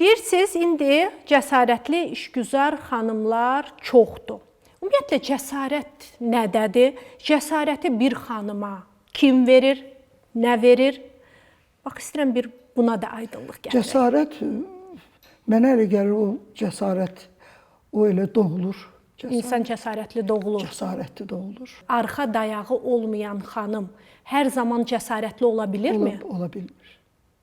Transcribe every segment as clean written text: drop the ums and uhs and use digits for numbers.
Deyirsiz, indi cəsarətli işgüzar xanımlar çoxdur. Ümumiyyətlə cəsarət nədədir? Cəsarəti bir xanıma kim verir, nə verir? Bax istəyirəm bir buna da aydınlıq gətirək. Cəsarət mənə elə gəlir o cəsarət o elə doğulur. Cəsarət, İnsan cəsarətli doğulur. Cəsarətli doğulur. Arxa dayağı olmayan xanım hər zaman cəsarətli ola bilirmi? Ola bilmir.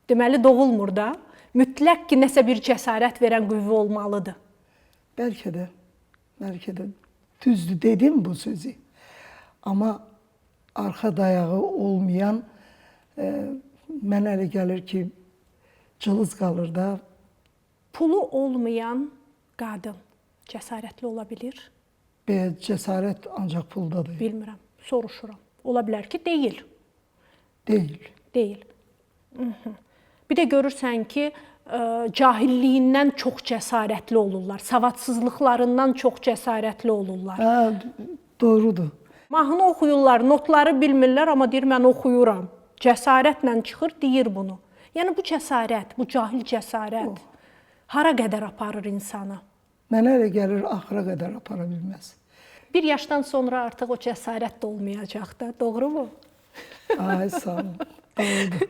Deməli doğulmur da. Mütləq ki, nəsə bir cəsarət verən qüvvə olmalıdır. Bəlkə də, bəlkə də düzdür dedim bu sözü. Amma arxa dayağı olmayan mənə elə gəlir ki, cılız qalır da. Pulu olmayan qadın cəsarətli ola bilir? Belə cəsarət ancaq puldadır. Bilmirəm, soruşuram. Ola bilər ki, deyil. Deyil. Deyil. Bir də görürsən ki, cahilliyindən çox cəsarətli olurlar, savadsızlıqlarından çox cəsarətli olurlar. Hə, doğrudur. Mahnı oxuyurlar, notları bilmirlər, amma deyir mən oxuyuram. Cəsarətlə çıxır, deyir bunu. Yəni bu cəsarət, bu cahil cəsarət hara qədər aparır insanı? Mənə elə gəlir axıra qədər apara bilməz. Bir yaşdan sonra artıq o cəsarət də olmayacaq da, doğrumu? Ay sağ ol. Doğrudur.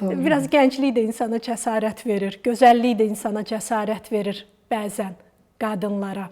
Doğru. Biraz gənclik də insana cəsarət verir, gözəllik də insana cəsarət verir bəzən qadınlara.